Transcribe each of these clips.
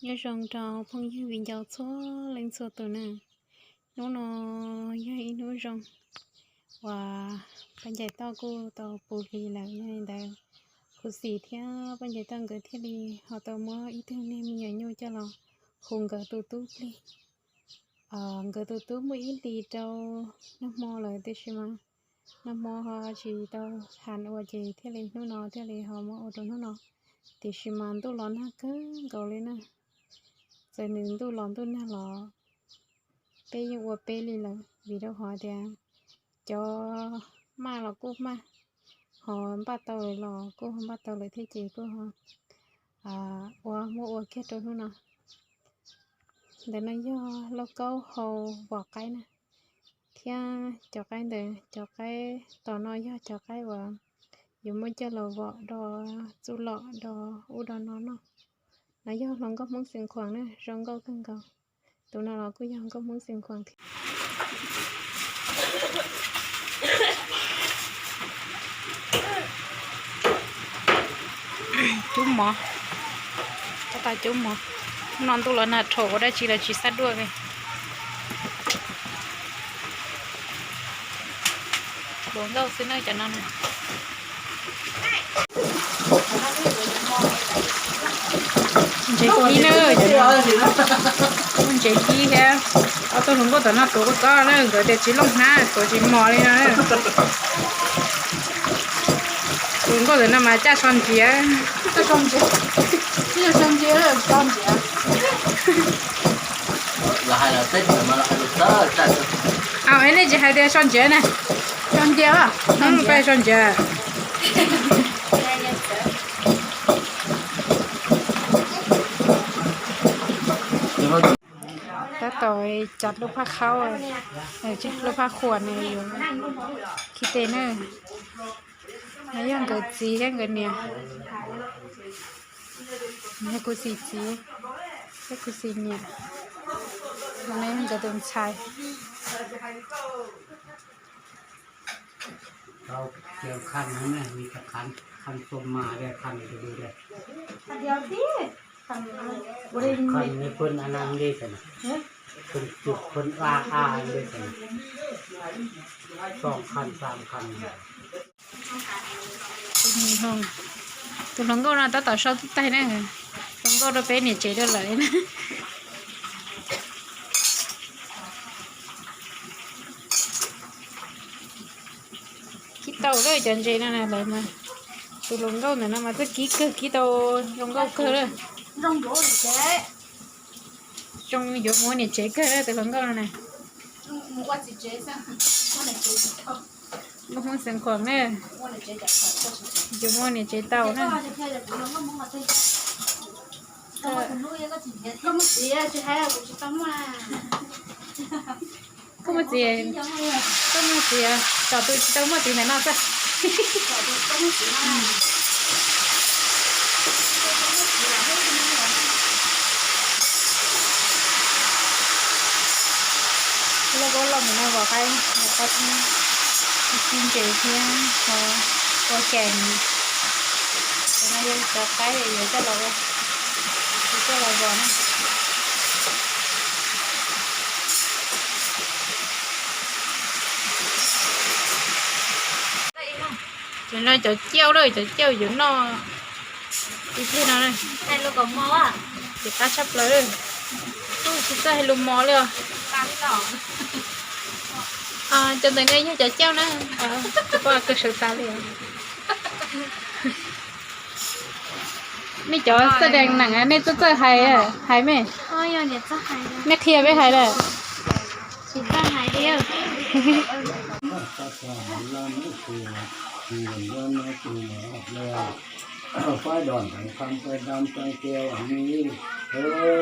Nyob zoo rau phooj ywg viv ncaus txhua leej txhua tus na. Hnub no yog ib hnub zoo uas Paj Ncais Toj kuj tau puv hlis lawm, yog li ntawd Khuv Xim thiab Paj Ncais Toj nkawd thiaj li ho tau muab ib tug niag me nyuam nyuj coj los hu nkawd tus tub plig. Nkawd tus tub muaj ib hlis rau nag hmo lawm tiam sis mas nag hmo ho tsis tau has ua ces thiaj li hnub no thiaj li ho muab ua rau hnub no. Tiam sis mas ntuj los nag kawg nkaus li na. Txawm nws ntuj los ntuj nag los peb yeej ua peb li lawm vim rau qhov tias cov maj los kuj maj, ho npaj tau lawm los kuj ho npaj tau lawm thiab ces kuj ho ua muab ua kiag rau hnub no. Ntawm no yog lauj kaub hau vos qaib na, thiab cov qaib ntawd, cov qaib tom no yog cov qaib uas yuav muab coj los vom do txuj lom do ub do no noj. No yog hluas nkauj Hmoob Xeev Khuam na, zoo nkauj kawg nkaus. Tus no los kuj yog nkauj Hmoob Xeev Khuam thiab. Cub mov, tab tom cub mov. Hnub no ntuj los nag dhau ua dab tsi los tsis xav duaj li. Hluas nkauj xwb na cov no na. Ntsev kib na, ntsev kib thiab. Ob tug hluas nkauj tom no tuav kua txob na, nkawd tias tsis looj hnab tuav tsis mos li no. Tus hluas nkauj tom no mas caj so ntsia. Aw, nej tsis hais tias so ntsia na. Peb so ntsia. Tab tom cov lub phaj khaub, lub phaj khuam no yuav khi tes na. No yog nkawd txiv thiab nkawd niam. Yog kuv txiv txiv thiab kuv txiv niam. No yog nkawd tus ntxhais. Tus hluas nkauj no tab tom sau tub taig na, hluas nkauj rau peb niam tsev rau lawm na. Kib tau lawm cov ntses no na lawm mas. Tus hluas nkauj ntawm no mas twb kib kawg, kib tau zoo nkauj kawg lawm. Zoo yuav mus ua niam tsev kawg lawm tus hluas nkauj no na. Nkauj Hmoob Xeev Khuam na. Yuav mus ua niam tsev tau na. Koj muaj txiv, koj muaj txiv, tsom tus tsis tau muaj txiv ntawm no xwb. Lub pob loj ntawm no vov qaib, vov qaib, kib ntses thiab, ua kees. Cov no yog cov qaib yuav coj los, yuav coj los vov na. Cov no cov ciauj lawm, cov ciauj yuav noj ib pliag no. Ces qab tshaj plaws, tsis txawj hais lus mos li os. Cov ntawm no yog cov ciauj na, tsis paub kawg sawv tas li os. Nej cov txawj deev neeg nej txawj txawj hais, hais me, nej qhia peb hais lawm. Phái đoàn thằng Khăm, phái đám trai keo anh ấy, ơ,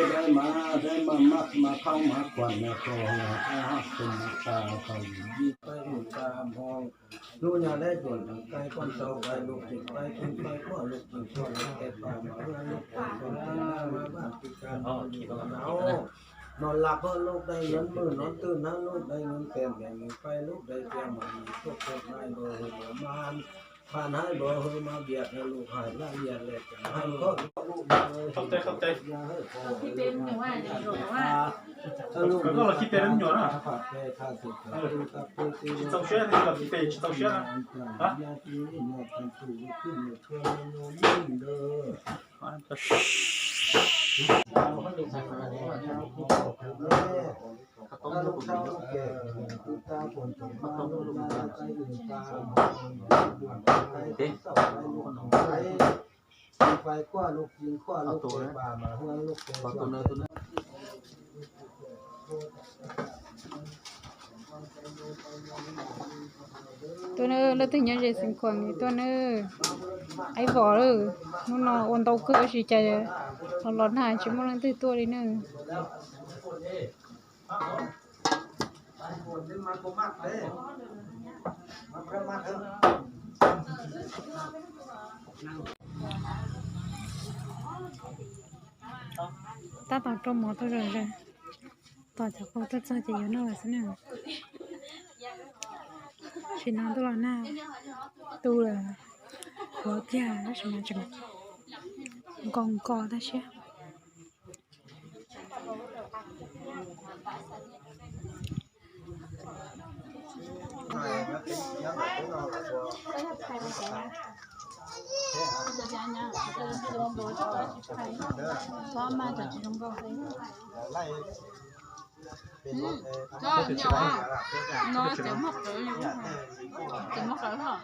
đấy mà, đấy mà, mắc mà không mắc quần là khổ, à, hắc cùng mắc ta, khổ gì, phái đám ta mong. Hnub nyoog deb duam ntees kaij, koj tau kaij lug tsis kaij, koj kaij koj lug tsis tau, lug tes pam mas lug tes tau, tes naj mas vaj tsis kaij, nov lug tes nau. Nov lab hab lug tes yuav mwj, nov twj hnab lug tes yuav tes, ntees nws kaij lug tes cia mas nws tuaj kua nai nkaus mas. Pham hnaib npawg hu mas Vias lus hais laj Vias lawm, hais koj lub npawg Khib peb me nyuam, koj los khib peb me nyuam na. Tsis txaus siab, los khib peb tsis txaus siab na. Tuaj nawb, leej twg nyob ze Xeev Khuam tuaj nawb. Aib Vom lawm, hnub no ua ntau kawg tab sis cas los los nag tsis muaj leej twg tuaj li nawb. Tab tom rau mov tau zom zaws, tos cov qau tuaj txog ces yuav noj lawm xwb na. Tsis no ntuj los nag, tu lawm, qhuav kiag tab sis mas tseem nko nko tag siab. No ces muaj qawv, ces muaj qawv hos.